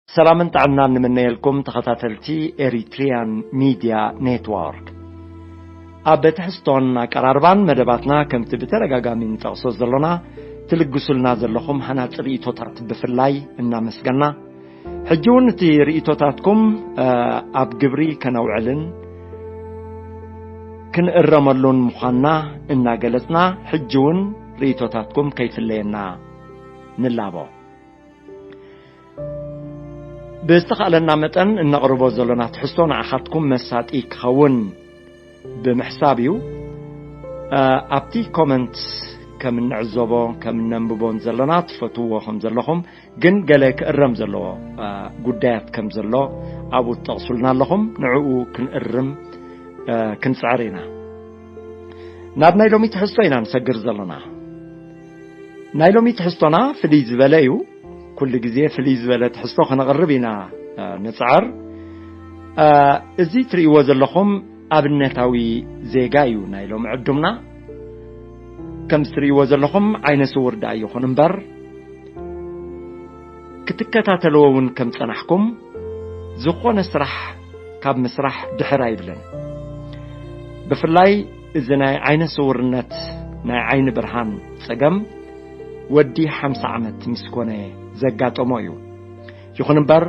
ሰላምን ጥዕናን ንምነየልኩም ተኸታተልቲ ኤሪትሪያን ሚድያ ኔትወርክ። ኣብ ትሕዝቶን ኣቀራርባን መደባትና ከምቲ ብተደጋጋሚ ንጠቕሶ ዘሎና፣ ትልግሱልና ዘለኹም ሃናጺ ርእይቶታት ብፍላይ እናመስገና፣ ሕጂ እውን እቲ ርእይቶታትኩም፣ እ፣ ኣብ ግብሪ ከነውዕልን ክንእረመሉን ምዃንና እናገለጽና፣ ሕጂ እውን ርእይቶታትኩም ከይፍለየና ንላቦ። ብዝተኻእለና መጠን እነቕርቦ ዘሎና ትሕዝቶ ንዓኻትኩም መሳጢ ክኸውን ብምሕሳብ እዩ። እ፣ ኣብቲ ኮመንት ከም እንዕዘቦ፣ ከም እነንብቦን ዘሎና ትፈትውዎ ከም ዘለኹም፣ ግን ገለ ክእረም ዘለዎ፣ እ፣ ጉዳያት ከም ዘሎ ኣብኡ ትጠቕሱልና ኣለኹም። ንዕኡ ክንእርም፣ እ፣ ክንጽዕር ኢና። ናብ ናይ ሎሚ ትሕዝቶ ኢና ንሰግር ዘሎና። ናይ ሎሚ ትሕዝቶና ፍልይ ዝበለ እዩ። ኩሉ ግዜ ፍልይ ዝበለ ትሕዝቶ ከነቕርብ ኢና፣ እ፣ ንጽዕር። እ፣ እዚ ትርእይዎ ዘለኹም ኣብነታዊ ዜጋ እዩ ናይ ሎሚ ዕዱምና። ከም እትርእይዎ ዘለኹም ዓይነ ስውር ደኣ ይኹን እምበር፣ ክትከታተልዎ እውን ከም ጸናሕኩም፣ ዝኾነ ስራሕ ካብ ምስራሕ ድሕር ኣይብልን። ብፍላይ እዚ ናይ ዓይነ ስውርነት፣ ናይ ዓይኒ ብርሃን ጸገም፣ ወዲ ሓምሳ ዓመት ምስ ኮነ ዘጋጠሞ እዩ። ይኹን እምበር፣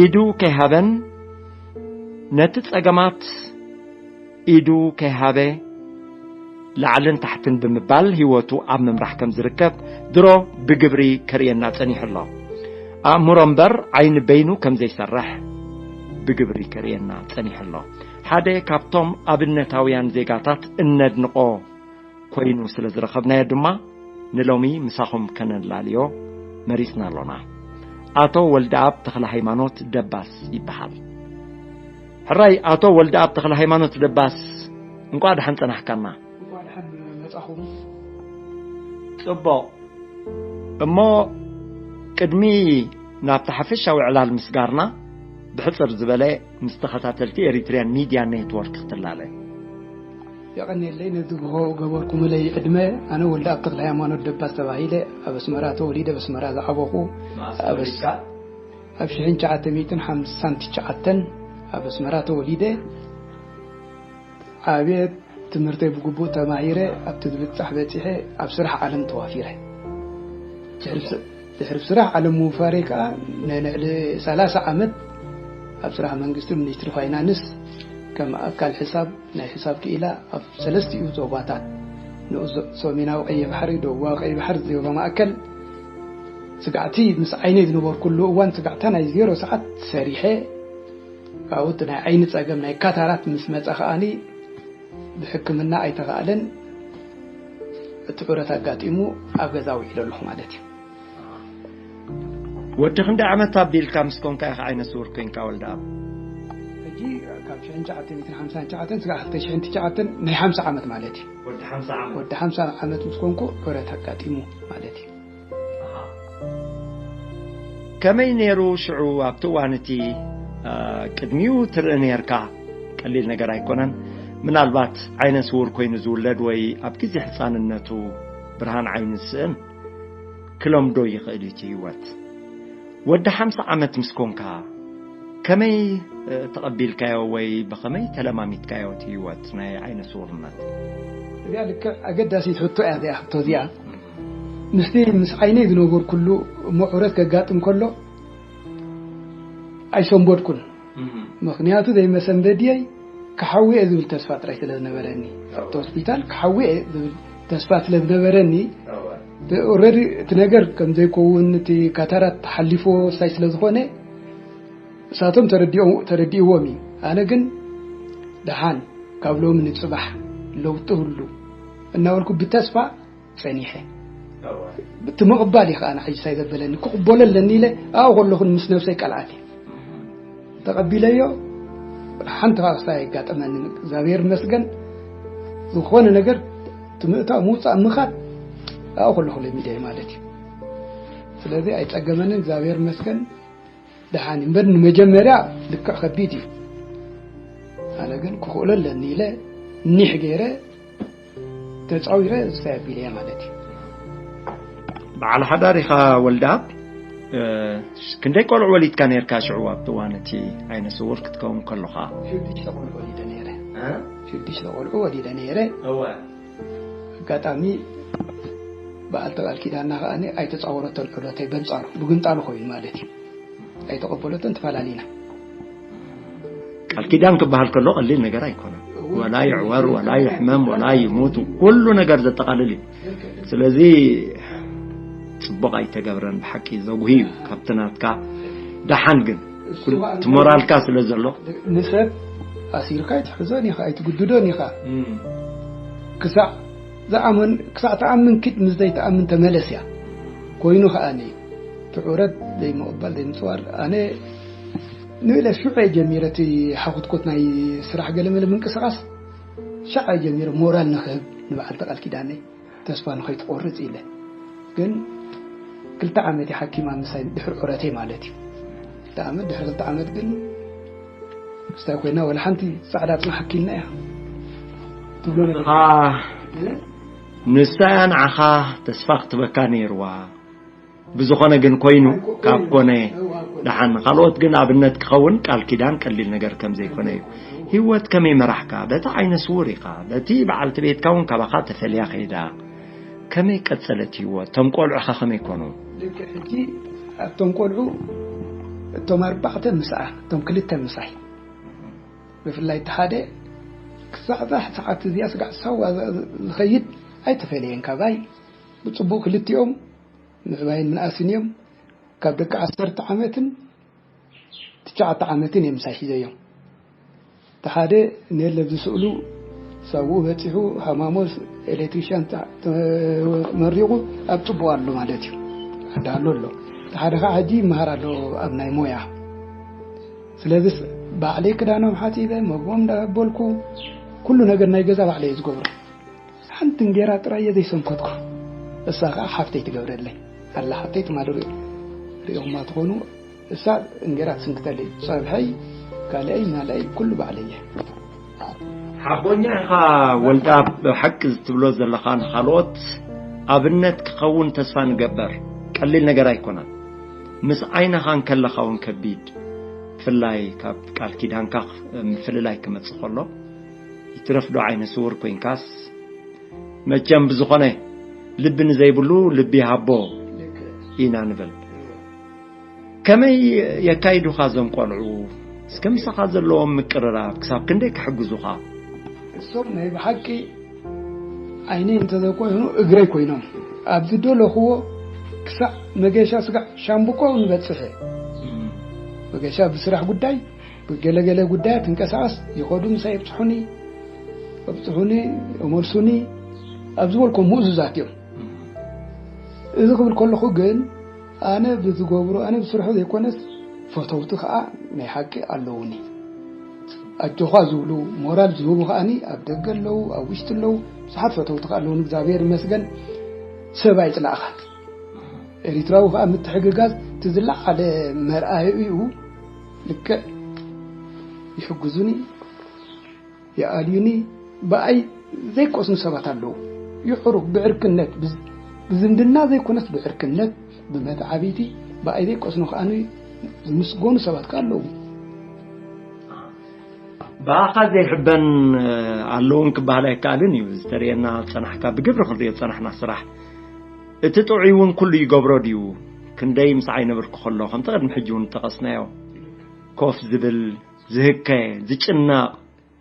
ኢዱ ከይሃበን ነቲ ጸገማት ኢዱ ከይሃበ ላዕልን ታሕትን ብምባል ህይወቱ ኣብ ምምራሕ ከም ዝርከብ ድሮ ብግብሪ ከርእየና ጸኒሑ ኣሎ። ኣእምሮ እምበር ዓይኒ በይኑ ከም ዘይሰርሕ ብግብሪ ከርእየና ጸኒሑ ኣሎ። ሓደ ካብቶም ኣብነታውያን ዜጋታት እነድንቖ ኮይኑ ስለ ዝረኸብናዮ ድማ ንሎሚ ምሳኹም ከነላልዮ መሪጽና ኣሎና። ኣቶ ወልደኣብ ተኽለ ሃይማኖት ደባስ ይበሃል። ሕራይ ኣቶ ወልደኣብ ተኽለ ሃይማኖት ደባስ፣ እንቋዕ ደሓን ጸናሕካና። እንኳን ደሓን መጻኹም። ጽቡቕ። እሞ ቅድሚ ናብቲ ሓፈሻዊ ዕላል ምስጋርና፣ ብሕጽር ዝበለ ምስ ተኸታተልቲ ኤሪትርያን ሚድያ ኔትወርክ ክትላለ። የቐንየለይ ነዚ ዝገበርኩምለይ ዕድመ። ኣነ ወልደኣብ ተኽለ ሃይማኖት ደባስ ተባሂለ፣ ኣብ ኣስመራ ተወሊደ፣ ኣብ ኣስመራ ዝዓበኹ። ኣብ ሽሕን ትሽዓተ ሚእትን ሓምሳን ትሽዓተን ኣብ ኣስመራ ተወሊደ። ዓብየ ትምህርተይ ብግቡእ ተማሂረ፣ ኣብቲ ዝብጻሕ በጺሐ፣ ኣብ ስራሕ ዓለም ተዋፊረ። ድሕሪ ስ-፣ ድሕሪ ስራሕ ዓለም ምውፋረይ ከኣ ንልዕሊ ሰላሳ ዓመት ኣብ ስራሕ መንግስቲ ሚኒስትሪ ፋይናንስ ከም ኣካል ሕሳብ፣ ናይ ሕሳብ ክኢላ ኣብ ሰለስቲኡ ዞባታት፣ ንኡስ ሰሜናዊ ቀይሕ ባሕሪ፣ ደቡባዊ ቀይሕ ባሕሪ፣ ዞባ ማእከል፣ ስጋዕቲ ምስ ዓይነይ ዝነበርኩሉ እዋን ስጋዕታ ናይ ዜሮ ሰዓት ሰሪሐ፣ ካብኡ እቲ ናይ ዓይኒ ጸገም ናይ ካታራት ምስ መጸ ከኣኒ ብሕክምና ኣይተኻእለን። እቲ ዑረት ኣጋጢሙ ኣብ ገዛ ውዒለ ኣለኹ ማለት እዩ። ወዲ ክንደይ ዓመት ኣቢልካ ምስ ኮንካ ኢኻ ዓይነ ስውር ኮንካ ወልደኣብ? ሕጂ ካብ ሽሕን ትሽዓተ ሚእትን ሓምሳን ትሽዓተን ስጋዕ ክልተ ሽሕን ትሽዓተን ናይ ሓምሳ ዓመት ማለት እዩ። ወዲ ሓምሳ ዓመት። ወዲ ሓምሳ ዓመት ምስ ኮንኩ ዑረት ኣጋጢሙ ማለት እዩ። ከመይ ነይሩ ሽዑ ኣብቲ እዋን እቲ፣ እ፣ ቅድሚኡ ትርኢ ነርካ? ቀሊል ነገር ኣይኮነን። ምናልባት ዓይነ ስውር ኮይኑ ዝውለድ ወይ ኣብ ግዜ ህጻንነቱ ብርሃን ዓይኑ ዝስእን ክለምዶ ይኽእል እዩ እቲ ህይወት። ወዲ ሓምሳ ዓመት ምስ ኮንካ ከመይ፣ እ፣ ተቐቢልካዮ ወይ ብኸመይ ተለማሚድካዮ እቲ ህይወት ናይ ዓይነ ስውርነት? እዚኣ ልክዕ ኣገዳሲት ሕቶ እያ እዚኣ፣ ሕቶ እዚኣ። ምስቲ ምስ ዓይነይ ዝነበርኩሉ እሞ ዑረት ከጋጥም ከሎ ኣይሰንበድኩን። እም። ምኽንያቱ ዘይመሰንበድየይ ክሓዊ እየ ዝብል ተስፋ ጥራይ ስለ ዝነበረኒ፣ ኣብቲ ሆስፒታል ክሓዊ እየ ዝብል ተስፋ ስለ ዝነበረኒ፣ እወ። ኦልሬዲ እቲ ነገር ከም ዘይከውን፣ እቲ ካታራት ሓሊፎ ሳይ ስለ ዝኾነ፣ ንሳቶም ተረዲኦም፣ ተረዲእዎም እዩ። ኣነ ግን ደሓን ካብ ሎሚ ንጽባሕ ለውጢ ህሉ እናበልኩ ብተስፋ ጸኒሐ። እወ። እቲ ምቕባል እዩ ከኣ ንዓይ ሳይ ዘበለኒ፣ ክቕበሎ ኣለኒ ኢለ ኣብኡ ከለኹ ምስ ነብሰይ ቀልዓት እየ። ተቐቢለዮ፣ ሓንቲ ከኣ ክስታይ ኣይጋጠመንን። እግዚኣብሔር ይመስገን። ዝኾነ ነገር እቲ ምእታው ምውጻእ ምኻድ ኣብኡ ከለኹ ለሚደ እየ ማለት እዩ። ስለዚ ኣይጸገመንን፣ እግዚኣብሔር ይመስገን። ደሓን እዩ። እምበር ንመጀመርያ ልክዕ ከቢድ እዩ። ኣነ ግን ክኽእሎ ኣለኒ ኢለ ኒሕ ገይረ ተጻዊረ ዝሳይ ኣቢለ እየ ማለት እዩ። በዓል ሓዳር ኢኻ ወልደኣብ፣ እ፣ ክንደይ ቆልዑ ወሊድካ ነርካ ሽዑ ኣብቲ እዋን እቲ ዓይነ ስውር ክትከውን ከለኻ? ሽዱሽተ ቆልዑ ወሊደ ነይረ። እ? ሽዱሽተ ቆልዑ ወሊደ ነይረ። እወ። ኣጋጣሚ በዓልቲ ቃል ኪዳንና ከኣ ኣይተጻወረቶን ዑደተይ በንጻሩ፣ ብግምጣሉ ኮይኑ ማለት እዩ። ኣይተቐበለቶን፣ ተፈላለና። ቃል ኪዳን ክበሃል ከሎ ቀሊል ነገር ኣይኮነን። ወላ ይዕወር፣ ወላ ይሕመም፣ ወላ ይሙት፣ ኩሉ ነገር ዘጠቓልል እዩ። ስለዚ ጽቡቕ ኣይተገብረን ብሓቂ፣ ዘጉሂ እዩ ካብቲ ናትካ። ደሓን ግን ኩል-፣ እቲ ሞራልካ ስለ ዘሎ። ንሰብ ኣሲርካ ኣይትሕዞን ኢኻ፣ ኣይትግድዶን ኢኻ። እም። ክሳዕ ዝኣመን-፣ ክሳዕ ትኣምን ኪድ፣ ምስ ዘይትኣምን ተመለስ እያ። ኮይኑ ከኣኒ እቲ ዑረት ዘይምቕባል ዘይምጽዋር፣ ኣነ ንእለ ሽዑ እየ ጀሚረ፣ እቲ ሓኹትኮት ናይ ስራሕ ገለመለ ምንቅስቓስ ሻዕ እየ ጀሚረ፣ ሞራል ንኽህብ ንበዓልቲ ቃል ኪዳነይ፣ ተስፋ ንኸይትቆርጽ ኢለ። ግን ክልተ ዓመት እየ ሓኪማ ምሳይ፣ ድሕሪ ዑረተይ ማለት እዩ። ክልተ ዓመት፣ ድሕሪ ክልተ ዓመት ግን ክስታይ ኮይና፣ ወላ ሓንቲ ጻዕዳ ጽናሕ ሓኪምና እያ ትብሎ ነገር። ንስኻ፣ እ? ንሳ እያ ንዓኻ ተስፋ ክትበካ ነይርዋ። ብዝኾነ ግን ኮይኑ፣ ካብ ኮነ ደሓን፣ ንኻልኦት ግን ኣብነት ክኸውን ቃል ኪዳን ቀሊል ነገር ከም ዘይኮነ እዩ። ህይወት ከመይ መራሕካ? በቲ ዓይነ ስውር ኢኻ፣ በቲ በዓልቲ ቤትካ እውን ካባኻ ተፈልያ ከይዳ። ከመይ ቀጸለት ህይወት? እቶም ቆልዑኻ ከመይ ኮኑ? ልክዕ ሕጂ ኣብቶም ቆልዑ፣ እቶም ኣርባዕተ ምስኣ፣ እቶም ክልተ ምሳይ። ብፍላይ እቲ ሓደ ክሳዕ እዛ ሰዓት እዚኣ ስጋዕ ሳዋ ዝ- ዝኸይድ ኣይተፈለየን ካባይ። ብጽቡቕ ክልቲኦም ምዕባይን ምንኣስን እዮም። ካብ ደቂ ዓሰርተ ዓመትን ትሽዓተ ዓመትን እዮም ምሳይ ሒዘዮም። እቲ ሓደ ኔለ ኣብዚ ስእሉ ሳብኡ በጺሑ ሃማሞስ ኤሌክትሪሽያን ተ- ተመሪቑ ኣብ ጽቡቕ ኣሎ ማለት እዩ። ኣዳሎ ኣሎ። እቲ ሓደ ከዓ ሕጂ ይመሃር ኣሎ ኣብ ናይ ሞያ። ስለዚስ ባዕለይ ክዳኖም ሓጺበ፣ መግቦም እንዳበልኩ፣ ኩሉ ነገር ናይ ገዛ ባዕለይ እየ ዝገብሮ። ሓንቲ እንጌራ ጥራይ እየ ዘይሰንከትኩ። እሳ ከዓ ሓፍተይ ትገብረለይ ኣላ። ሓፍተይ ትማሊ ርኢ- ሪኦማ ትኾኑ። እሳ እንጌራ ትስንክተለይ፣ ጸብሐይ፣ ካልኣይ፣ ማልኣይ ኩሉ ባዕለይ እየ። ሓቦኛ ኢኻ ወልዳ፣ ብሓቂ ዝትብሎ ዘለኻ ንኻልኦት ኣብነት ክኸውን ተስፋ ንገበር። ቀሊል ነገር ኣይኮነን። ምስ ዓይንኻ እንከለኻ እውን ከቢድ፣ ብፍላይ ካብ ቃል ኪዳንካ ምፍልላይ ክመጽእ ከሎ፣ ይትረፍ ዶ ዓይነ ስውር ኮይንካስ? መቸም ብዝኾነ ልቢ ንዘይብሉ ልቢ ይሃቦ ኢና ንብል። ከመይ የካይዱኻ እዞም ቆልዑ? እስከ ምሳኻ ዘለዎም ምቅርራብ ክሳብ ክንደይ ክሕግዙኻ? እሶም ናይ ብሓቂ ዓይነይ እንተዘይኮይኑ እግረይ ኮይኖም፣ ኣብ ዝደለኽዎ ክሳዕ መገሻ ስጋዕ ሻምብቆ ንበጽሕ። መገሻ ብስራሕ ጉዳይ፣ ብገለገለ ጉዳያት ትንቀሳቐስ፣ ይኸዱ፣ ምሳይ የብጽሑኒ፣ የብጽሑኒ፣ የመልሱኒ፣ ኣብ ዝበልኮም ምእዙዛት እዮም። እዚ ክብል ከለኹ ግን ኣነ ብዝገብሮ፣ ኣነ ብስርሑ ዘይኮነስ፣ ፈተውቲ ከኣ ናይ ሓቂ ኣለዉኒ። ኣጆኻ ዝብሉ፣ ሞራል ዝህቡ ከኣኒ ኣብ ደገ ኣለዉ፣ ኣብ ውሽጢ ኣለዉ። ብዙሓት ፈተውቲ ከኣ ኣለዉኒ፣ እግዚኣብሔር ይመስገን። ሰብ ኣይጽላእኻን። ኤሪትራዊ ከኣ ምትሕግጋዝ እቲ ዝለዓለ መርኣይኡ እዩ። ልክዕ ይሕግዙኒ፣ ይኣልዩኒ። ብኣይ ዘይቀስኑ ሰባት ኣለዉ። ይሕሩ ብዕርክነት፣ ብዝ- ብዝምድና ዘይኮነስ ብዕርክነት፣ ብመተዓብይቲ ብኣይ ዘይቀስኑ ከኣ ዝምስገኑ ሰባት ከኣ ኣለዉ። ብኣኻ ዘይሕበን ኣለውን ክበሃል ኣይከኣልን እዩ። ዝተርእየና ዝጸናሕካ፣ ብግብሪ ክንርእዮ ዝጸናሕና ስራሕ፣ እቲ ጥዑይ እውን ኩሉ ይገብሮ ድዩ? ክንደይ ምስ ዓይነ ብርኪ ከሎ፣ ከምቲ ቅድሚ ሕጂ እውን ጠቐስናዮ፣ ኮፍ ዝብል፣ ዝህከ፣ ዝጭነቕ፣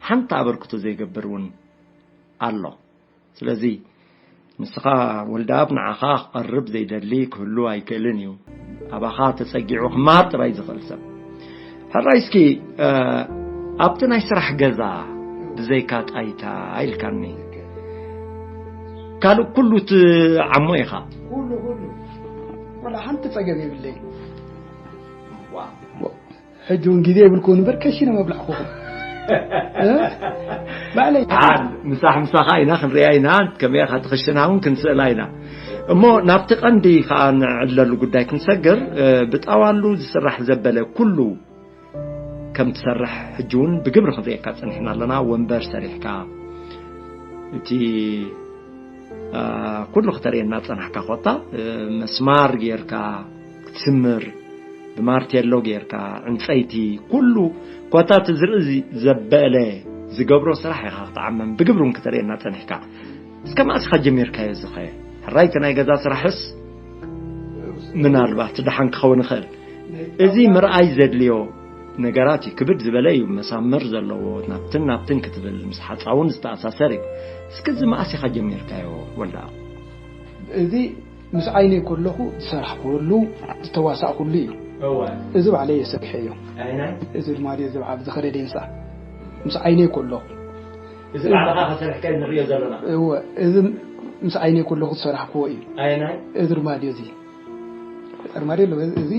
ሓንቲ ኣበርክቶ ዘይገብር እውን ኣሎ። ስለዚ ንስኻ ወልደኣብ ንዓኻ ክቐርብ ዘይደሊ ክህሉ ኣይክእልን እዩ። ኣባኻ ተጸጊዑ ክመሃር ጥራይ ዝኽእል ሰብ። ሕራይ እስኪ፣ እ፣ ኣብቲ ናይ ስራሕ ገዛ ብዘይካ ጣይታ ኢልካኒ፣ ካልእ ኩሉ ትዓሞ ኢኻ። ኩሉ፣ ኩሉ። ወላ ሓንቲ ጸገም የብለይን። ሕጂ እውን ግዜ የብልኩን እምበር ከሺነ መብላዕኹኹም። እ? ባዕለይ። ዓል፣ ምሳሕ ምሳኻ ኢና ክንሪኣ ኢና፣ ከመይ ኢኻ ትኽሽና እውን ክንስእላ ኢና። እሞ ናብቲ ቀንዲ ከኣ ንዕለሉ ጉዳይ ክንሰግር፣ እ፣ ብጣዋሉ ዝስራሕ ዘበለ ኩሉ ከም ትሰርሕ ሕጂ እውን ብግብሪ ክንርእየካ ጸኒሕና ኣለና። ወንበር ሰሪሕካ፣ እቲ፣ እ፣ ኩሉ ክተርእየና ጸናሕካ። ኮታ፣ እ፣ መስማር ጌርካ ክትስምር፣ ብማርቴሎ ጌርካ፣ ዕንጸይቲ፣ ኩሉ ኮታ እቲ ዝርኢ ዘበለ ዝገብሮ ስራሕ ኢኻ ክትዓመም ብግብሪ እውን ክተርእየና ጸኒሕካ። እስከ መኣስ ኢኻ ጀሚርካዮ እዚ ኸ? ሕራይ እቲ ናይ ገዛ ስራሕስ ምናልባት ደሓን ክኸውን ይኽእል። እዚ ምርኣይ ዘድልዮ ነገራት እዩ። ክብድ ዝበለ እዩ፣ መሳምር ዘለዎ፣ ናብትን ናብትን ክትብል ምስ ሓጻውን ዝተኣሳሰር እዩ። እስከ እዚ መኣስ ኢኻ ጀሚርካዮ ወልደኣብ? እዚ ምስ ዓይነይ ከለኹ ዝሰራሕኩሉ፣ ዝተዋሳእኩሉ እዩ። እወ። እዚ ባዕለይ እየ ሰሪሐዮ። ኣይናይ? እዚ ድማ ድየ ዝብዓል ዝኸደደንሳ ምስ ዓይነይ ከለኹ። እዚ ባዕልኻ ከሰርሕካ ንሪኦ ዘለና። እወ፣ እዚ ምስ ዓይነይ ከለኹ ዝሰራሕክዎ እዩ። ኣይናይ? እዚ ድማ ድዮ እዚ ኣርማድዮ ኣሎ። እዚ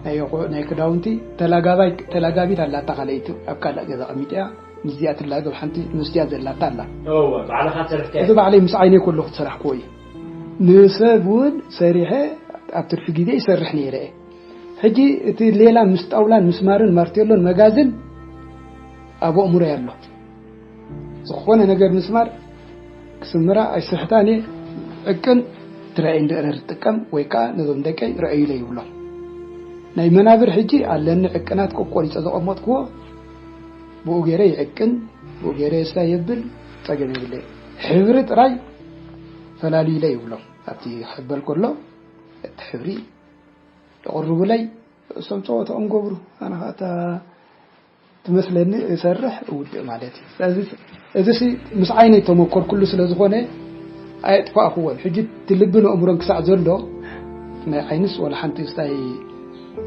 ናይ ኣቑሑ፣ ናይ ክዳውንቲ ተላጋባይ፣ ተላጋቢት ኣላታ ካልኣይቲ ኣብ ካልእ ገዛ ቀሚጥያ፣ ምስዚኣ ትላገብ ሓንቲ ምስዚኣ ዘላታ ኣላ። እወ፣ ባዕልኻ ሰሪሕካ። እዚ ባዕለይ ምስ ዓይነይ ከለኹ ዝሰራሕክዎ እዩ። ንሰብ እውን ሰሪሐ ኣብ ትርፊ ግዜ ይሰርሕ ነይረ እየ። ሕጂ እቲ ሌላ ምስ ጣውላን ምስማርን ማርቴሎን መጋዝን ኣብ ኣእምሮይ ኣሎ። ዝኾነ ነገር ምስማር ክስምራ ኣይስሕታን እየ። ዕቅን ትረአይ እንድእረር ትጥቀም ወይ ከዓ ነዞም ደቀይ ረአዩለይ ይብሎም። ናይ መናብር ሕጂ ኣለኒ ዕቅናት ቆቆሪፀ ዘቐመጥክዎ፣ ብኡ ገይረ ይዕቅን፣ ብኡ ገይረ የስታይ የብል፣ ጸገም የብለይ። ሕብሪ ጥራይ ፈላልዩለይ ይብሎም። ኣብቲ ክሕበል ከሎ እቲ ሕብሪ የቕርቡለይ፣ እሶም ጸወታኦም ገብሩ። ኣነ ኸኣ እታ ትመስለኒ እሰርሕ እውድእ ማለት እዩ። ስለዚ እዚ ሲ ምስ ዓይነይ ተመኮርኩሉ ስለ ዝኾነ ኣየጥፋእኩዎን። ሕጂ እቲ ልብን ኣእምሮን ክሳዕ ዘሎ ናይ ዓይንስ ወላ ሓንቲ ስታይ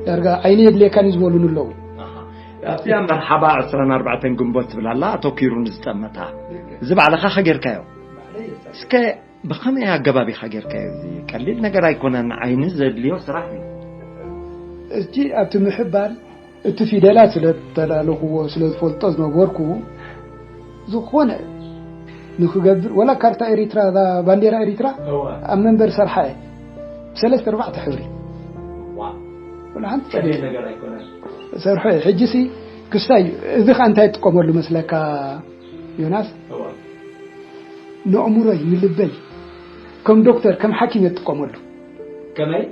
ዳርጋ ዓይኒ የድልየካን እዩ ዝበሉን ኣለዉ። ኣብዚኣ መርሓባ ዕስራን ኣርባዕተን ግንቦት ትብል ኣላ፣ ኣተኪሩ ንዝጠመታ። እዚ ባዕልኻ ከጌርካዮ። እስከ ብኸመይ ኣገባብ ኢኻ ጌርካዮ? እዚ ቀሊል ነገር ኣይኮነን፣ ዓይኒ ዘድልዮ ስራሕ እዩ። እዚ ኣብቲ ምሕባል እቲ ፊደላት ስለ ተላለኹዎ ስለ ዝፈልጦ ዝነበርኩ፣ ዝኾነ ንክገብር፣ ወላ ካርታ ኤሪትራ፣ እዛ ባንዴራ ኤሪትራ እዋ። ኣብ መንበር ሰርሓ እየ። ብሰለስተ ኣርባዕተ ሕብሪ። ዋ። ወላ ሓንቲ ቀሊል ነገር ኣይኮነን። ሰርሖ እየ። ሕጂ ሲ ክስታይ፣ እዚ ኸኣ እንታይ ትጥቀመሉ መስለካ ዮናስ? እዋ። ንኣእምሮይ፣ ንልበይ፣ ከም ዶክተር፣ ከም ሓኪም እየ እጥቀመሉ። ከመይ?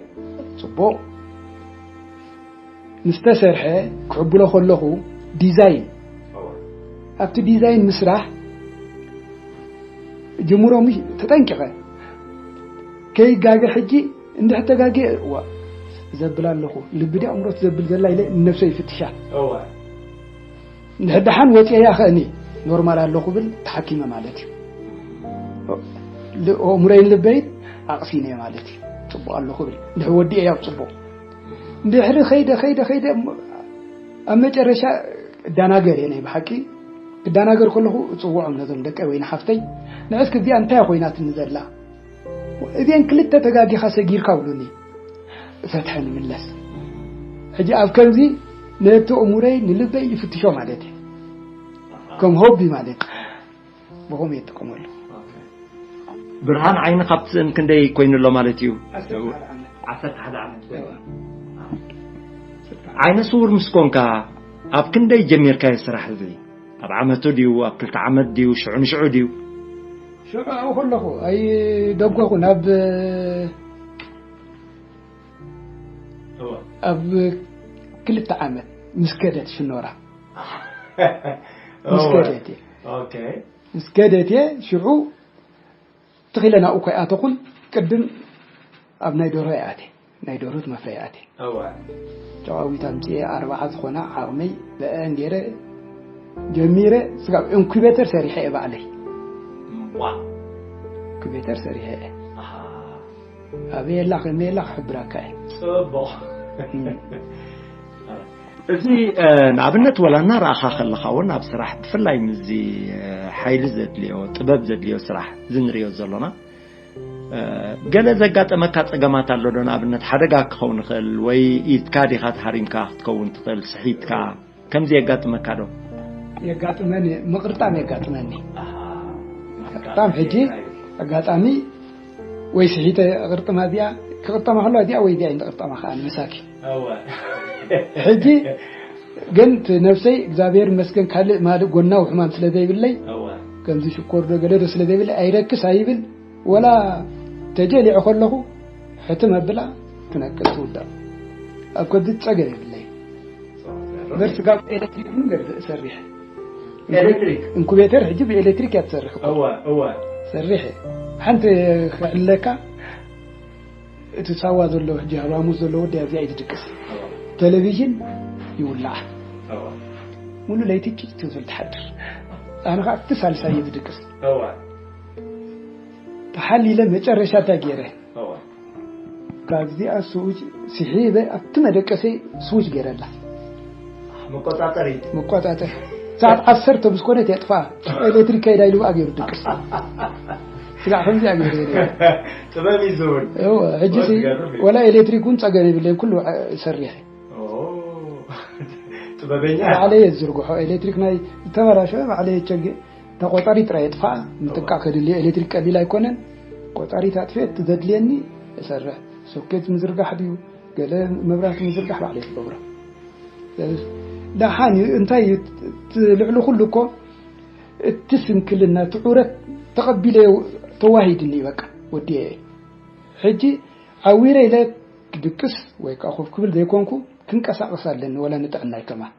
ጽቡቕ። ምስ ተሰርሐ ክሕብሎ ከለኹ ዲዛይን፣ ኣብቲ ዲዛይን ምስራሕ ጅምሮም ተጠንቂቐ ከይጋገ። ሕጂ እንድሕር ተጋግየ እዋ ዘብል ኣለኹ፣ ልቢ ድያ ኣእምሮ ትዘብል ዘላ ኢለ ንነብሰይ ይፍትሻ። እዋ። እንድሕር ደሓን ወፅየያ ኸእኒ ኖርማል ኣለኹ ብል ተሓኪመ ማለት እዩ። ል-፣ ኣእምሮይን ልበይን ኣቕሲነ ማለት እዩ። ጽቡቕ ኣለኹ ብል እንድሕር ወዲኤ ያው ጽቡቕ። እንድሕሪ ኸይደ ኸይደ ኸይደ እሞ ኣብ መጨረሻ እዳናገር እየ። ናይ ብሓቂ ክዳናገር ከለኹ እጽውዖም ነዞም ደቀይ ወይ ንሓፍተይ፣ ንዕስኪ እዚኣ እንታይ ኮይናትኒ ዘላ? እዚአን ክልተ ተጋጊኻ ሰጊርካ ብሉኒ። እፈትሐ ንምለስ። ሕጂ ኣብ ከምዚ ነቲ እሙረይ ንልበይ ይፍትሾ ማለት እዩ። ከም ሆቢ ማለት እዩ። ብኸምኡ እየ እጥቀመሉ። ብርሃን ዓይኒ ካብቲ ስእን ክንደይ ኮይኑ ኣሎ ማለት እዩ? ዓሰርተ ሓደ ዓመት። ዓሰርተ ሓደ ዓመት ኮይኑ። እዋ። ዓይነ ስውር ምስ ኮንካ ኣብ ክንደይ ጀሚርካዮ ስራሕ እዚ? ኣብ ዓመቱ ድዩ? ኣብ ክልተ ዓመት ድዩ? ሽዑ ንሽዑ ድዩ? ሽዑ ኣብኡ ከለኹ ኣይደጎኹን። ኣብ፣ እዋ። ኣብ ክልተ ዓመት ምስ ከደት ሽኖራ። ምስ እዋ። ከደት እየ። ኦኬ። ምስ ከደት እየ ሽዑ ትኺለ ናብኡ ከይኣተኹን ቅድም ኣብ ናይ ደርሆ ይኣትየ። ናይ ደርሆ መፍረይ ይኣትየ። እዋ። ጨዋዊት ኣምፅኤ ኣርባዓ ዝኾና ዓቕመይ ብአን ገይረ ጀሚረ። ስጋብ ኢንኩቤተር ሰሪሐ እየ ባዕለይ። ዋ። ኢንኩቤተር ሰሪሐ እየ። ኣሃ። ኣበይ ኣላ ከመይ ኣላ ክሕብረካ እየ። ጽቡቕ። እም። እዚ፣ እ፣ ንኣብነት ወላ እናረኣኻ ከለኻ እውን ኣብ ስራሕ ብፍላይ ምስዚ፣ እ፣ ሓይሊ ዘድልዮ፣ ጥበብ ዘድልዮ ስራሕ እዚ ንሪኦ ዘሎና፣ እ፣ ገለ ዘጋጠመካ ጸገማት ኣሎ ዶ? ንኣብነት ሓደጋ ክኸውን ይኽእል ወይ ኢድካ ዲኻ ተሃሪምካ ክትከውን ትኽእል፣ ስሒትካ፣ ከምዚ የጋጥመካ ዶ? የጋጥመኒ፣ ምቕርጣም የጋጥመኒ። ኣሃ። ምቕርጣም ሕጂ ኣጋጣሚ ወይ ስሒተ ቅርጥማ እዚኣ ክቕርጠማ ከለዋ እዚኣ ወይ እዚኣ ይንቕርጠማ ከኣ ንምሳኪ። እወ። ሕጂ ግን እቲ ነብሰይ እግዚኣብሔር ይመስገን ካልእ ማልእ ጎናዊ ሕማም ስለ ዘይብለይ፣ እወ። ከምዚ ሽኮር ዶ ገለ ዶ ስለ ዘይብለይ ኣይረክስ ኣይብል፣ ወላ ተጀሊዐ ከለኹ ሕትም ኣብላ ትነቅል ትውዳእ። ኣብ ከብዲ ጸገም የብለይ። በር ስጋብ ኤሌክትሪክ እውን ገርህ እሰርሕ። ኤሌክትሪክ? ኢንኩቤተር ሕጂ ብኤሌክትሪክ እያ ትሰርሕ እኮ። እወ፣ እወ። ሰርሕ። ሓንቲ ክዕለካ እቲ ሳዋ ዘሎ ሕጂ ሃባሙስ ዘሎ ወዲ ኣብዚኣ እዩ ዝድቅስ። እወ። ቴሌቪዥን ይውላዕ። እወ። ሙሉ ለይቲ ጭጭ ትብል ትሓድር። ኣነ ኸዓ እቲ ሳልሳይ እየ ዝድቅስ። እወ። ተሓሊለ መጨረሻ እንታይ ገይረ? እወ። ካብዚኣ ስዊች ስሒበ ኣብቲ መደቀሰይ ስዊች ገይረላ። መቆጻጸሪ። መቆጻጸሪ። ሰዓት ዓሰርተ ምስ ኮነት የጥፍኣ። ኤሌክትሪክ ከይዳ ኢሉ ብኣ ገይሩ ድቅስ። ስጋዕ ከምዚኣ ገይሩ ገይሩ። ጥበብ እዩ ዝውን። እወ፣ ሕጂ ሲ ዝገርም እዩ። ወላ ኤሌክትሪክ እውን ጸገም የብለይን፣ ኩሉ፣ እ፣ ሰሪሐ። ኦ፣ ጥበበኛ። ባዕለይ እየ ዝዝርግሖ። ኤሌክትሪክ ናይ ዝተበላሸወ ባዕለይ እየ ቸግ-፣ ተቆጣሪ ጥራይ የጥፍኣ። ምጥንቃቕ ከድልዮ፣ ኤሌክትሪክ ቀሊል ኣይኮነን። ቆጣሪት ኣጥፍኤ እቲ ዘድልየኒ እሰርሕ። ሶኬት ምዝርጋሕ ድዩ፣ ገለ መብራህቲ ምዝርጋሕ ባዕለይ ዝገብሮ። ደሓን እዩ። እንታይ እዩ፣ እቲ ልዕሊ ኩሉ እኮ እቲ ስንክልና፣ እቲ ዑረት ተቐቢለዮ፣ ተዋሂድኒ እዩ በቃ፣ ወዲኤ እየ። ሕጂ ዓዊረ ኢለ ክድቅስ ወይ ከዓ ኮፍ ክብል ዘይኮንኩ፣ ክንቀሳቐስ ኣለኒ፣ ወላ ንጥዕናይ ከማን።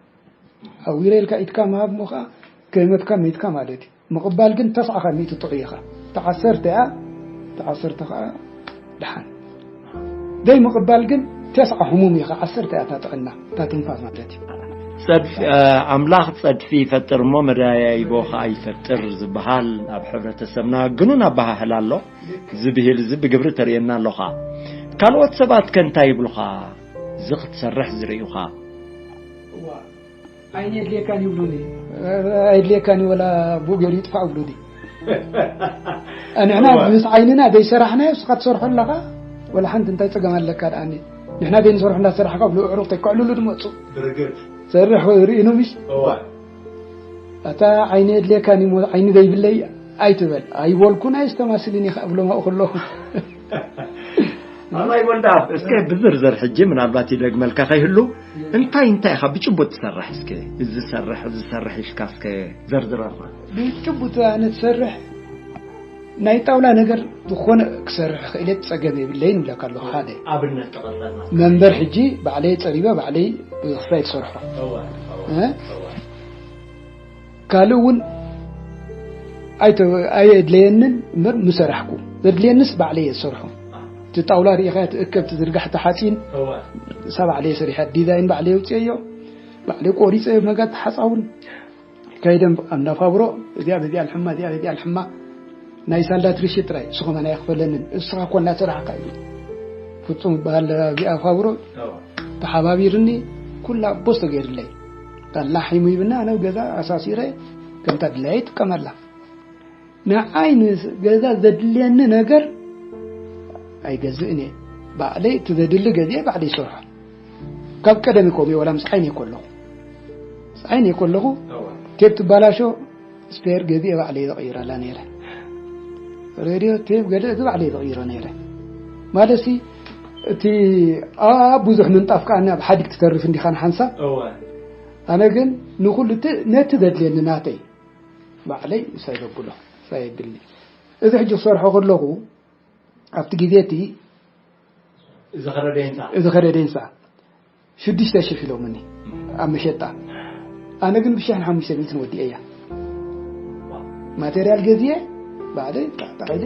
ዓዊረ ኢልካ ኢድካ ምሃብ እሞ ኸዓ ከይመትካ ሚትካ ማለት እዩ። ምቕባል ግን ተስዓ ካብ ሚእቲ ጥዑይ ኢኻ። እቲ ዓሰርተ እያ፣ እቲ ዓሰርተ ኸዓ ደሓን። ዘይምቕባል ግን ተስዓ ሕሙም ኢኻ፣ ዓሰርተ እያ እታ ጥዕና፣ እታ ትንፋስ ማለት እዩ። ጸድፊ ኣምላኽ ጸድፊ ይፈጥር እሞ መዳያይቦ ኸኣ ይፈጥር ዝበሃል ኣብ ሕብረተሰብና ግኑን ኣበሃህላ ኣሎ። እዚ ብሂል እዚ ብግብሪ ተርእየና ኣለኻ። ካልኦት ሰባት ከ እንታይ ይብሉኻ? እዚ ክትሰርሕ ዝርእዩኻ? እዋ ዓይኒ የድልየካን ይብሉኒ። ኣየድልየካን እዩ፣ ወላ ብኡ ገይሩ ይጥፋእ ይብሉኒ። ንሕና ምስ ዓይንና ዘይሰራሕናዮ እስኻ ትሰርሖ ኣለኻ። ወላ ሓንቲ እንታይ ጸገም ኣለካ ደኣኒ? ንሕና ዘይንሰርሖ እንዳሰራሕካ ብሉ ዕሩቕ ተክዕሉሉ ድመጹ። ብርግጽ። ሰርሕ ወይ ርእኑ ምሽ? እዋ። ኣታ ዓይኒ የድልየካን እዩ፣ ዓይኒ ዘይብለይ ኣይትበል። ኣይበልኩን ኣየስተማስልን እየ ከብሎም ኣብኡ ከለኹ። ኣባይ ወልዳ እስከ ብዝርዝር ሕጂ ምናልባት ይደግመልካ ከይህሉ እንታይ እንታይ ኢኻ ብጭቡጥ ትሰርሕ? እስከ እዚ ሰርሕ እዚ ሰርሕ ኢልካ እስከ ዘርዝረልካ። ብጭቡጥ ኣነ ትሰርሕ ናይ ጣውላ ነገር ዝኾነ ክሰርሕ ክእለት ጸገም የብለይን እብለካ ኣለኹ። ሓደ ኣብነት ተቐበልና። መንበር ሕጂ ባዕለይ ጸሪበ ባዕለይ ብኽፋይ ትሰርሖ። እዋ፣ እዋ፣ እ? እዋ። ካልእ እውን ኣይተ- ኣየድለየንን እምበር ምሰራሕኩ። ዘድልየንስ ባዕለይ እየ ዝሰርሖ። እቲ ጣውላ ርኢኻ ትእከብ ትዝርጋሕ ተሓፂን እዋ። እሳ ባዕለይ ሰሪሐ ዲዛይን ባዕለይ የውፅአዮ። ባዕለይ ቆሪፀ መጋት ሓፃውን ከይደም እንዳፋብሮ እዚኣ በዚኣ ልሕማ እዚኣ በዚኣ ልሕማ ናይ ሳልዳት ርሽጥ ጥራይ እሱ ከማን ኣይኽፈለንን። እስኻ እኮ እናሰራሕካ እዩ ፍፁም በሃል እዚኣ ፋብሮ ተሓባቢርኒ ኩላ ቦስ ተገይርለይ። ታላ ሒሙ ይብና ኣነ ገዛ ኣሳሲረ ከምታ ድላየ ይጥቀመላ። ንዓይ ንገዛ ዘድልየኒ ነገር ኣይገዝእን እየ። ባዕለይ እቲ ዘድሊ ገዚኤ ባዕለይ ይሰርሖ። ካብ ቀደም ይኮም ወላ ምስ ዓይን የኮለኹ ምስ ዓይን የኮለኹ ቴብ ትባላሾ ስፔር ገዚኤ ባዕለይ ዘቕይረላ ነይረ። ሬድዮ ቴብ ገለ እዚ ባዕለይ ዘቕይሮ ነይረ። ማለትሲ እቲ ኣብ ብዙሕ ምንጣፍ ከዓ ኣብ ሓዲግ ትተርፍ እንዲኻ ንሓንሳብ። ኣነ ግን ንኹሉ እቲ ነቲ ዘድልየኒ ናተይ ባዕለይ እሳይ ዘብሎ እሳይ የድሊ። እዚ ሕጂ ክሰርሖ ከለኹ ኣብቲ ግዜ እቲ እዚ ኸረደ ህንፃ እዚ ኸረደ ህንፃ ሽዱሽተ ሽሕ ኢሎምኒ ኣብ መሸጣ። ኣነ ግን ብሽሕን ሓሙሽተ ሚእትን ወዲኤያ። ማቴርያል ገዚኤ ባዕለይ ጠቕጠቕ ኢለ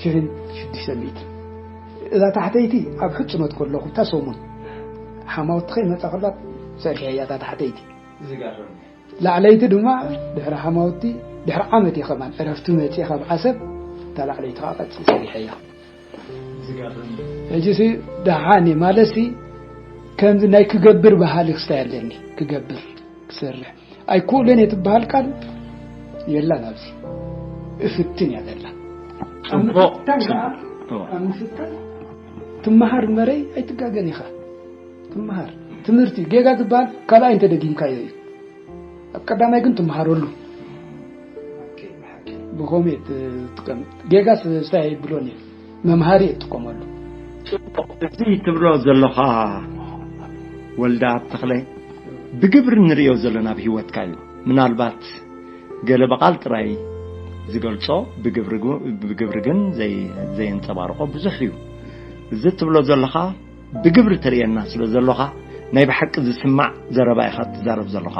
ሽሕን ሽዱሽተ ሚእትን። እዛ ታሕተይቲ ኣብ ሕፅኖት ከለኹ እታ ሰሙን ሓማውቲ ከይመፃ ከላ ሰሪሐያ እታ ታሕተይቲ። ዝገርም። ላዕለይቲ ድማ ድሕሪ ሓማውቲ ድሕሪ ዓመት እየ ከማን ዕረፍቲ መፅእ ካብ ዓሰብ እታ ላዕለይቲ ከዓ ቀፅል ሰሪሐያ። ዝገርም። ሕጂ ሲ ደሓን እየ ማለት ሲ ከምዚ ናይ ክገብር ባህሊ ክስታይ ኣለኒ። ክገብር ክሰርሕ ኣይክእልን እየ ትበሃል ቃል የላን ኣብዚ። እፍትን እያ ዘላ። ኣብ ጽቡቕ። ምፍታን ከዓ ጽቡቕ። ኣብ ምፍታን ትመሃር እምበረይ ኣይትጋገን ኢኻ። ትመሃር ትምህርቲ ጌጋ ዝበሃል ካልኣይ እንተደጊምካዮ እዩ። ኣብ ቀዳማይ ግን ትመሃረሉ። ብኸምኡ እየ ትጥቀም። ጌጋ ስታይ ኣይብሎን እየ። መምሃሪ እየ ትጥቀመሉ። ጽቡቕ። እዚ ትብሎ ዘለኻ ወልደኣብ ተኽለ ብግብሪ ንርእዮ ዘለና ኣብ ህይወትካ እዩ። ምናልባት ገለ ብቓል ጥራይ ዝገልጾ ብግብሪ ግ- ብግብሪ ግን ዘይ- ዘየንጸባርቆ ብዙሕ እዩ። እዚ ትብሎ ዘለኻ ብግብሪ ተርእየና ስለ ዘሎኻ ናይ ብሓቂ ዝስማዕ ዘረባ ኢኻ ትዛረብ ዘሎኻ።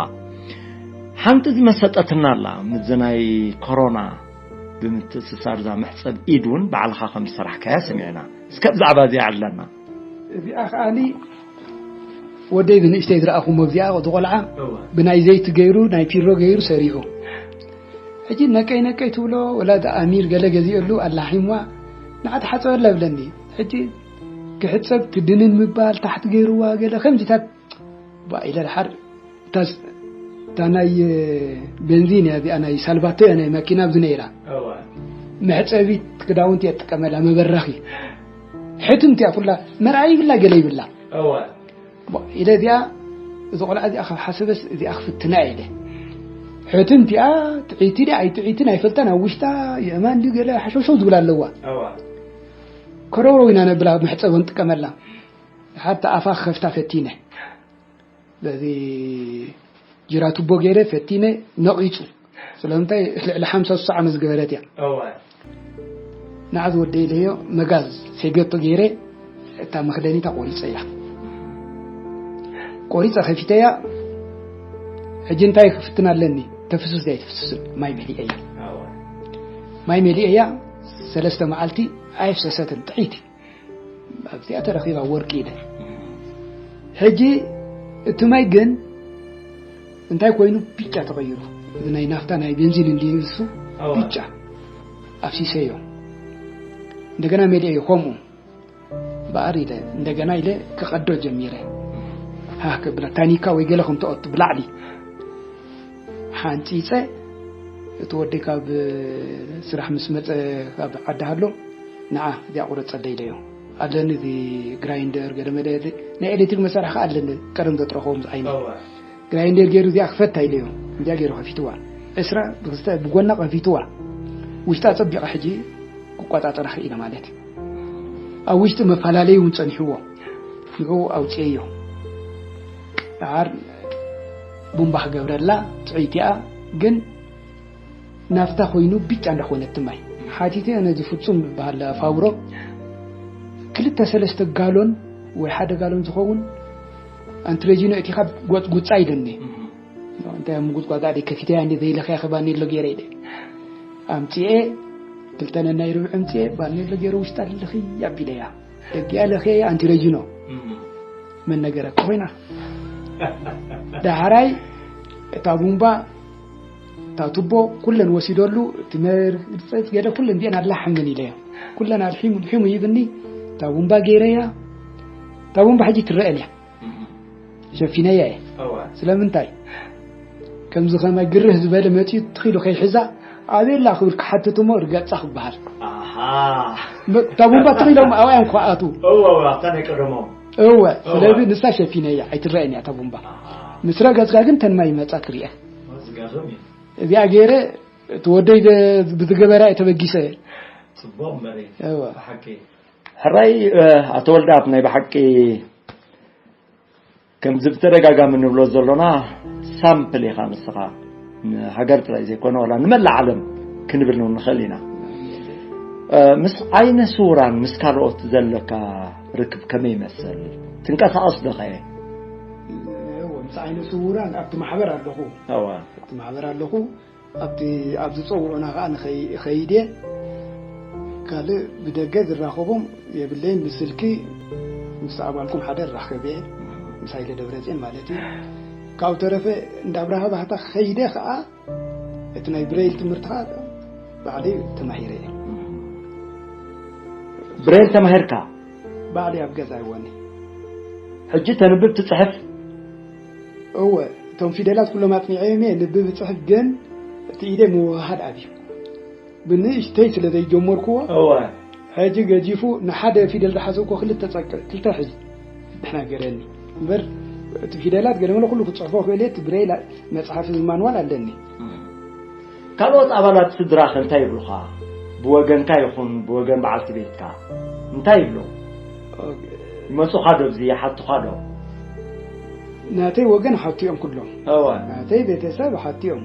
ሓንቲ ዝመሰጠትና ኣላ ምስዚ ናይ ኮሮና ብምትእስሳር እዛ መሕጸብ ኢድ እውን ባዕልኻ ከም ዝሰራሕካያ ሰሚዕና። እስከ ብዛዕባ እዚኣ ኣለና። እዚኣ ከዓኒ ወደይ ብንእሽተይ ዝረኣኹሞ እዚኣ ዝቆልዓ እወ። ብናይ ዘይቲ ገይሩ ናይ ፒሮ ገይሩ ሰሪሑ። ሕጂ ነቀይ ነቀይ ትብሎ ወላ ኣሚር ገለ ገዚኦሉ ኣላሒምዋ ንዓ ተሓፀበላ ይብለኒ። ሕጂ ክሕፀብ ትድንን ምባል ታሕቲ ገይርዋ ገለ ከምዚታት ባ ኢለ ድሓር እታ ናይ ቤንዚን እያ እዚኣ ናይ ሳልቫቶ እያ ናይ ማኪና ኣብዚ ነይራ። እወ። መሕፀቢት ክዳውንቲ እያ ትጥቀመላ መበራኺ ሕትምቲ እያ ኩላ መርኣይ ይብላ ገለ ይብላ። እወ። ባ ኢለ እዚኣ እዚ ቆልዓ እዚኣ ካብ ሓሰበስ እዚኣ ክፍትና እየ ኢለ ሕትምቲ እያ። ጥዒቲ ድያ ኣይጥዒትን ኣይፈልጠን ኣብ ውሽጣ የእማን ድዩ ገለ ሓሸውሸው ዝብላ ኣለዋ። እወ። ከረውረው ኢና ነብላ መሕፀቦ ንጥቀመላ። ሓታ ኣፋ ክኸፍታ ፈቲነ በዚ ጅራቱቦ ገይረ ፈቲነ ነቒጹ። ስለምንታይ ልዕሊ ሓምሳ ስሳ ዓመት ዝገበረት እያ። እወ። ንዓ ዝወደይ ኢለዮ መጋዝ ሴገቶ ገይረ እታ መኽደኒታ ቆሪፀያ። ቆሪፀ ከፊተያ። ሕጂ እንታይ ክፍትን ኣለኒ? ተፍስስ ዳይ ትፍስስን ማይ መሊአያ። እወ። ማይ መሊአያ ሰለስተ መዓልቲ ኣይፍሰሰትን ጥዒት ኣብዚኣ ተረኺባ ወርቂ ኢለ። ሕጂ እቲ ማይ ግን እንታይ ኮይኑ ብጫ ተቐይሩ? እዚ ናይ ናፍታ ናይ ቤንዚን እንድዩ ንሱ። ብጫ ኣፍሲሰዮ። እንደገና መሊኤዮ ከምኡ። በኣር ኢለ እንደገና ኢለ ክቐዶ ጀሚረ። ሃህ ክብላ ታኒካ ወይ ገለ ከም ትቐጡ ብላዕሊ ሓንጺጸ። እቲ ወደይ ካብ ስራሕ ምስ መጸ ካብ ዓዲ ሃሎ፣ ንዓ እዚኣ ቁረጸለይ ኢለዮ። ኣለኒ እዚ ግራይንደር ገለ መለ፣ ናይ ኤሌክትሪክ መሳርሒ ከኣ ኣለኒ፣ ቀደም ዘጥረኸዎም ዝዓይነ። ግራይንደር ገይሩ እዚኣ ክፈታ ኢለዮ። እንዲያ ገይሩ ከፊትዋ። ዕስራ ብክልተ ብጎና ከፊትዋ። ውሽጣ ጸቢቐ ሕጂ ክቆጻጸራ ክኢለ ማለት እዩ። ኣብ ውሽጢ መፈላለዩ እውን ጸኒሕዎ። ንዕኡ ኣውጽኤዮ። ደሓር ቡምባ ክገብረላ ጥዑይቲ እያ፣ ግን ናፍታ ኮይኑ ብጫ እንዳኾነት ማይ። ሓቲተ ነዚ ፍጹም ዝበሃል ፋብሮ ክልተ ሰለስተ ጋሎን ወይ ሓደ ጋሎን ዝኸውን ኣንትረጂኖ እቲኻ ጎጽጉጻ ኢለኒ። እንታይ ምጉጽጓዝ ኣደ ከፊተያ እንደ ዘይለኸያ ከባኒ ኣሎ ገይረ ኢለ። ኣምጽኤ ክልተ ነናይ ርብዒ ኣምጽኤ ባኒ ኣሎ ገይረ ውሽጣ ልለኺ ኣቢለያ። ደጊኣ ለኸየ ኣንትረጂኖ። መን ነገረካ ኮይና። ዳሕራይ እታ ቡምባ፣ እታ ቱቦ ኩለን ወሲደሉ፣ እቲ መርጸጽ ገለ ኩለን እዚአን ኣላሕምን ኢለዮ። ኩለን ኣልሒሙ፣ ኣልሒሙ ይብኒ፣ እታ ቡምባ ገይረያ። እታ ቡምባ ሕጂ ትረአን እያ። ሸፊነያ እየ። እወ። ስለምንታይ? ከምዚ ከመ ግርህ ዝበለ መጺኡ ትኺሉ ከይሕዛ፣ ኣበየላ ክብል ክሓትት እሞ ርገጻ ክበሃል። ኣሃ። መ-፣ እታ ቡምባ ትኺሎም ኣብኣዮም ክኣቱ። እወ፣ እወ፣ ኣብታ ናይ ቀደሞም። እወ፣ እወ። ስለዚ ንሳ ሸፊነያ፣ ኣይትረአን እያ እታ ቡምባ። ኣሃ። ምስ ረገጽካ ግን ተን ማይ ይመጻ ትሪአ። ዝገርም እዩ። እዚኣ ገይረ፣ እቲ ወደይ ዘ-፣ ብዝገበራ እየ ተበጊሰ። ጽቡቕ እምበር እዩ። እወ። ብሓቂ። ሕራይ፣ እ፣ ኣቶ ወልደኣብ፣ ናይ ብሓቂ ከምዚ ብተደጋጋሚ ንብሎ ዘሎና ሳምፕል ኢኻ ንስኻ። ንሃገር ጥራይ ዘይኮነ ዋላ ንመላእ ዓለም ክንብል ንኽእል ኢና። እ፣ ምስ ዓይነ ስውራን ምስ ካልኦት ዘለካ ርክብ ከመይ ይመስል? ትንቀሳቐስ ዶ ኸየ? እወ፣ ምስ ዓይነ ስውራን ኣብቲ ማሕበር ኣለኹ። እወ። ኣብቲ ማሕበር ኣለኹ። ኣብቲ፣ ኣብ ዝጸውዑና ኸኣ ንኸይ-፣ እኸይድ እየ። ካልእ ብደገ ዝራኸቦም የብለይን። ብስልኪ ምስ ኣባልኩም ሓደ እራኸብ እየ፣ ምስ ሃይለ ደብረጽዮን ማለት እዩ። ካብኡ ተረፈ እንዳ ኣብርሃ ባህታ ኸይደ ኸኣ እቲ ናይ ብሬይል ትምህርቲ ኸኣ ባዕለይ ተማሂረ እየ። ብሬይል ተማሂርካ? ባዕለይ ኣብ ገዛ ይወኒ። ሕጂ ተንብብ ትጽሕፍ? እወ፣ እቶም ፊደላት ኩሎም ኣጽኒዐዮም እየ፣ ንብብ እጽሕፍ፣ ግን እቲ ኢደ ምውህሃድ ኣብዩ። ብንእሽተይ ስለ ዘይጀመርክዎ፣ እወ። ሕጂ ገጂፉ ንሓደ ፊደል ዝሓሰብኩዎ ክልተ ጸቅዕ፣ ክልተ ሕዝ ድሕና ገይረኒ። እምበር እቲ ፊደላት ገለ መለ ኩሉ ክጽሕፎ ክእል እየ፣ እቲ ብሬይል መጽሓፊ ማንዋል ኣለኒ። ካልኦት ኣባላት ስድራኸ እንታይ ይብሉኻ? ብወገንካ ይኹን ብወገን በዓልቲ ቤትካ እንታይ ይብሉ? ኦኬ። ይመጹኻ ዶ፣ ኣብዚ ይሓቱኻ ዶ? ናተይ ወገን ሓቱ እዮም ኩሎም። እወ። ናተይ ቤተሰብ ሓቱ እዮም።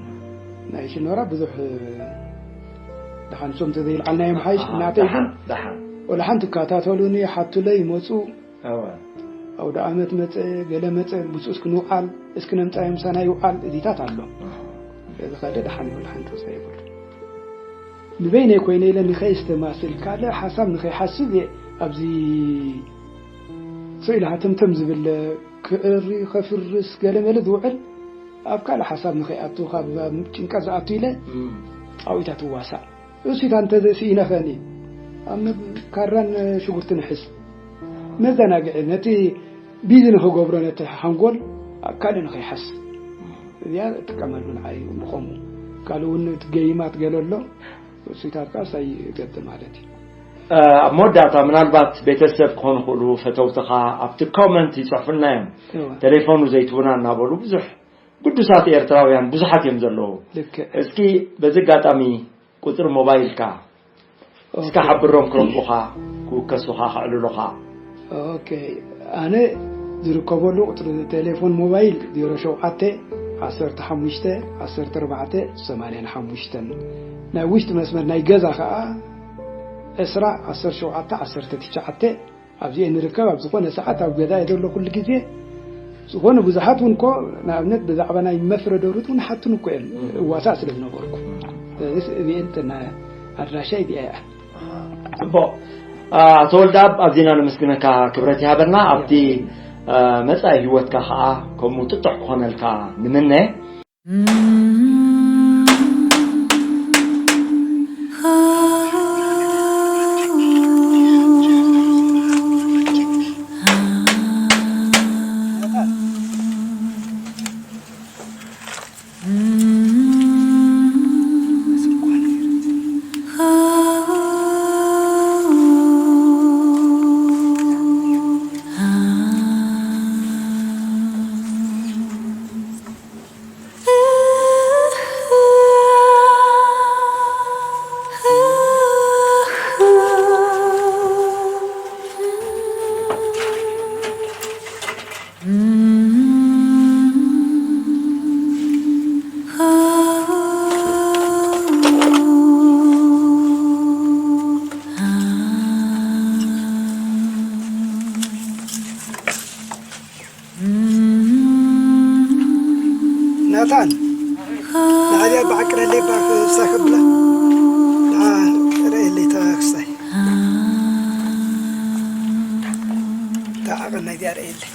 ናይ ሽኖራ ብዙሕ ደሓን ሶም ተዘይልዓልናዮም ሓይሽ። ኣሃ፣ ናተይ ግን ደሓን፣ ደሓን። ወላ ሓንቲ ይከታተሉኒ፣ ይሓቱለይ፣ ይመጹ። እወ። ኣውደ ዓመት መጸ፣ ገለ መጸ፣ ብሱ እስኪ ንውዓል፣ እስኪ ነምጻዮ ምሳና ይውዓል፣ እዚታት ኣሎ። እወ። እዚ ካልእ ደሓን ይብል፣ ሓንቲ ወጻኢ የብሉ። ንበይነይ ኮይነ ኢለ ንኸየስተማስል፣ ካልእ ሓሳብ ንኸይሓስብ እየ ኣብዚ ስቕ ኢለ ሃተምተም ዝብል፣ ክዕሪ፣ ከፍርስ፣ ገለ መለ ዝውዕል፣ ኣብ ካልእ ሓሳብ ንኸይኣቱ፣ ካብ ጭንቀት ዝኣቱ ኢለ እም። ጻዊታት እዋሳእ። እሱታ እንተዘይስኢነኸኒ፣ ኣብ መግ-፣ ካራን ሽጉርቲ ንሕዝ። መዘናግዒ፣ ነቲ ቢዚ ንኽገብሮ፣ ነቲ ሓንጎል ኣብ ካልእ ንኸይሓስ። እዚኣ እጥቀመሉ ንዓይ ብኸምኡ። ካልእ እውን እቲ ገይማት ገለ ኣሎ፣ እሱታት ከኣ ሳይ ይገጥም ማለት እዩ። እ፣ ኣብ መወዳእታ፣ ምናልባት ቤተሰብ ክኾኑ ይኽእሉ፣ ፈተውትኻ ኣብቲ ኮመንት ይጽሕፉልና እዮም። እወ። ቴሌፎኑ ዘይትቡና እናበሉ ብዙሕ ግዱሳት ኤርትራውያን ብዙሓት እዮም ዘለዉ። ልክዕ። እስኪ በዚ ኣጋጣሚ ቁጽሪ ሞባይልካ እስከ ኦኬ። ሓብሮም ክረኽቡኻ፣ ክውከሱኻ፣ ከዕልሉኻ። ኦኬ። ኣነ ዝርከበሉ ቁጽሪ ቴሌፎን ሞባይል ዜሮ ሸውዓተ ዓሰርተ ሓሙሽተ ዓሰርተ ኣርባዕተ ሰማንያን ሓሙሽተን። ናይ ውሽጢ መስመር ናይ ገዛ ኸኣ ዕስራ ዓሰርተ ሸውዓተ ዓሰርተ ትሽዓተ። ኣብዚኤ ንርከብ፣ ኣብ ዝኾነ ሰዓት ኣብ ገዛ እየ ዘሎ ኩሉ ግዜ። ዝኾነ ብዙሓት እውን እኮ፣ ንኣብነት ብዛዕባ ናይ መፍረ ደሩት እውን ሓቱን እኮ እዮም፣ እም። እዋሳእ ስለ ዝነበርኩ። ስለዚ እዚኤን እተን ኣድራሻይ እዚኣ እያ። ጽቡቕ። ኣ፣ ኣቶ ወልደኣብ፣ ኣዚና ነመስግነካ፣ ክብረት ይሃበልና። ኣብቲ፣ ኣ፣ መጻኢ ህይወትካ ኸኣ ከምኡ ጥጡሕ ክኾነልካ ንምነ። ናታን፣ ንዓድያ ብዓቅረለይ ባክ ክሳይ ከብላ። ንዓ ርእየለይ እታ ክሳይ። እታ ዓቐን ናይዚኣ ርእየለይ።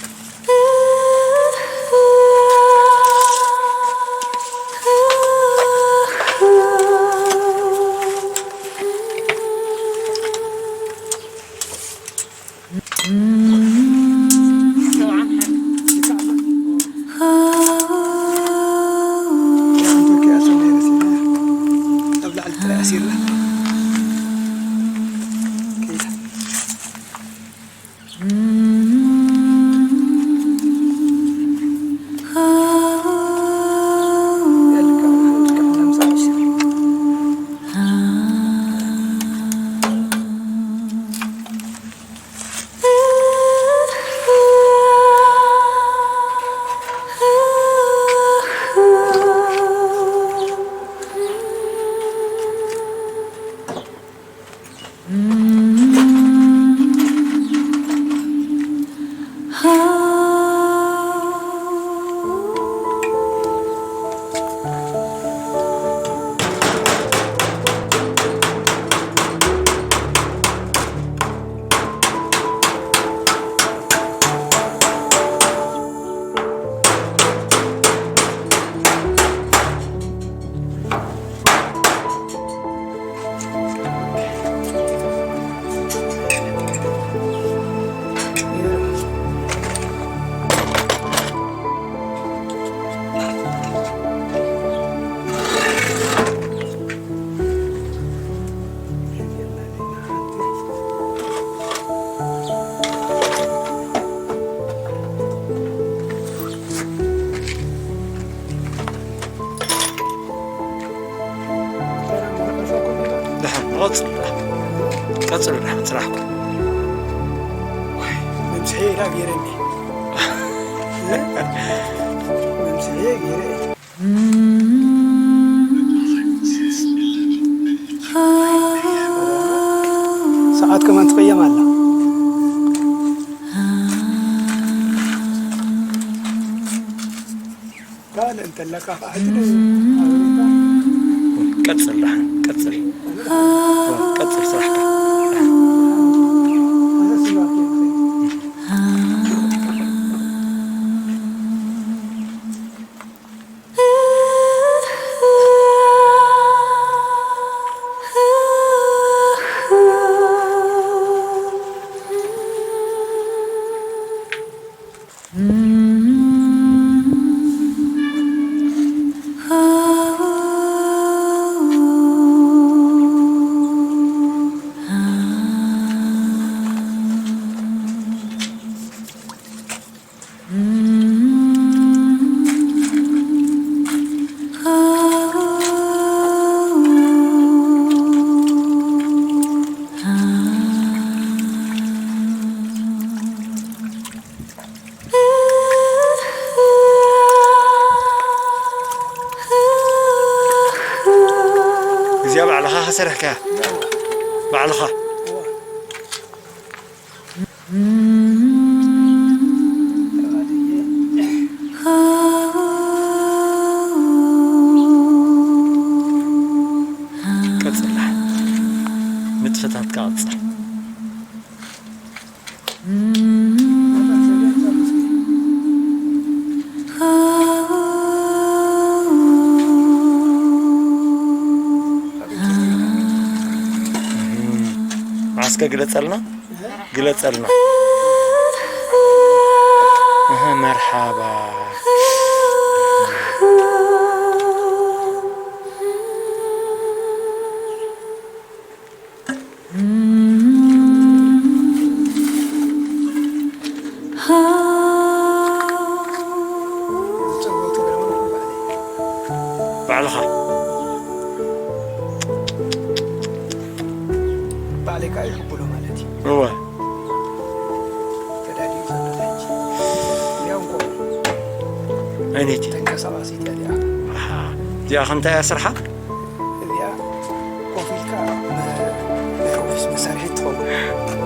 ደሓን፣ ንቐጽል ደሓን። ቀጽሉ ደሓን ስራሕኩም። መምስሒ ኢላ ገይረኒ። መምስሒ ገይረ። ሰዓት ከማን ትቕየም ኣላ። ካልእ እንተለካ ከዓ ሕጂ ሓበሬታ ቀጽል ደሓን፣ ቀጽል። ቀጽል ስራሕካ። እዚኣ ባዕልኻ ከሰርሕካ ባዕልኻ። ቀጽላ ንጥፈታትካ ቀጽል። ግለጸልና፣ ግለጸልና። እህ፣ መርሓባ። ባዕልኻ። ባዕለይ ከዓ ይቕበሎ ማለት እዩ። እወ። ተዳልዩ ዘሎ ሕጂ። ያው እንኮ። ኣይነይቲ? ተንቀሳቓሲት እያ እዚኣ። ኣሃ። እዚኣ ከ እንታይ እያ ስርሓ? እዚኣ ኮፍ ኢልካ መ-፣ ናይ ኦፊስ መሳርሒት ትኸውን።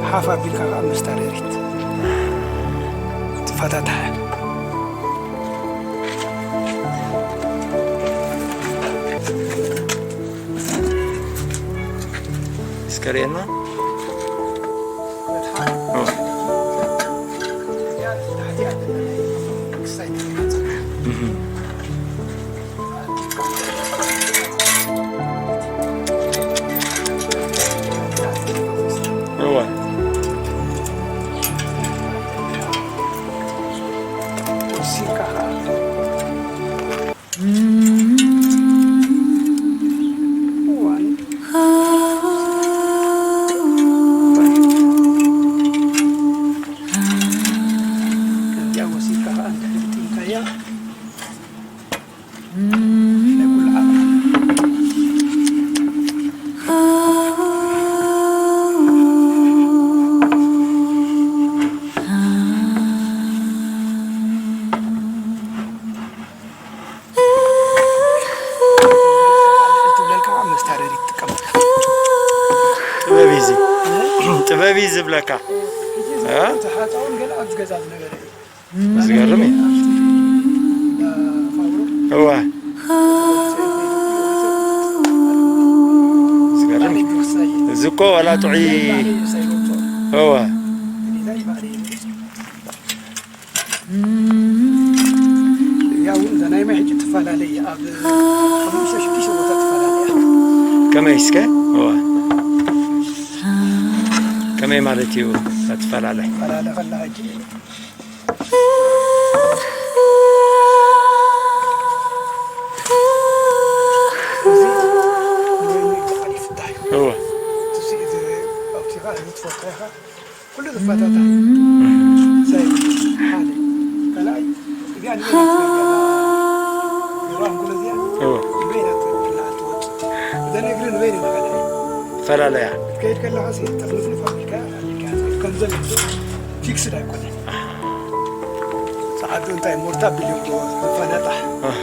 ሓፍ ኣቢልካ ከዓ መስታረሪት ትፈታተሓ። እስከ ርእየና። እህ። እወ። እዚኣ ወሲድካ ከዓ እንድሕር ግጢምካያ፣ ናይ ኩሉ ዓቕሚ። ትብለልካ መስታረሪ ትጥቀመላ። ጥበብ እዩ እዚ። ጥበብ እዩ ዝብለካ። እ? ዝሓፃውን ገለ ኣብዚ ገዛ ዝነበረ እዩ። ዝገርም እዩ። እዋ። ዝገርም እዩ። እዚ እኮ ዋላ ጥዑይ። እዋ። ያው እዛ ናይ ማይ ሕጂ ትፈላለይ ኣብ ሓሙሽተ ሽዱሽተ ቦታ ትፈላለያ። ከመይ እስከ? እዋ። ከመይ ማለት እዩ እታ ትፈላለ? ትፈላለ ከላ ሕጂ እዚ ንበይኑ እዩ ዝሓልፍ እንታይ? እወ። እቲ እዚ ኣብቲ ኸዓ እዚ ትፈልጦ ኢኻ። ኩሉ ዝፈታታ እዩ። እም። ሳይ ሓደ። ካልኣይ፣ እዚኣ ንበይና ትበይና። ዞባ ኣንጎሎ እዚኣ እወ። ንበይና ትበይና ትወጽእ። እዘን እግሪ ንበይኑ ንኸዳ እዩ። ፈላለያ። ክትከይድ ከለኻ ሲ ጥርንፍንፍ ኣቢልካ፣ ኣቢልካ፣ ከም ዘሎ ፊክስድ ኣይኮነን። ጸዓዱ እንታይ ሞርታ ቢልዮም ዝፈነጣ። ኣሃ።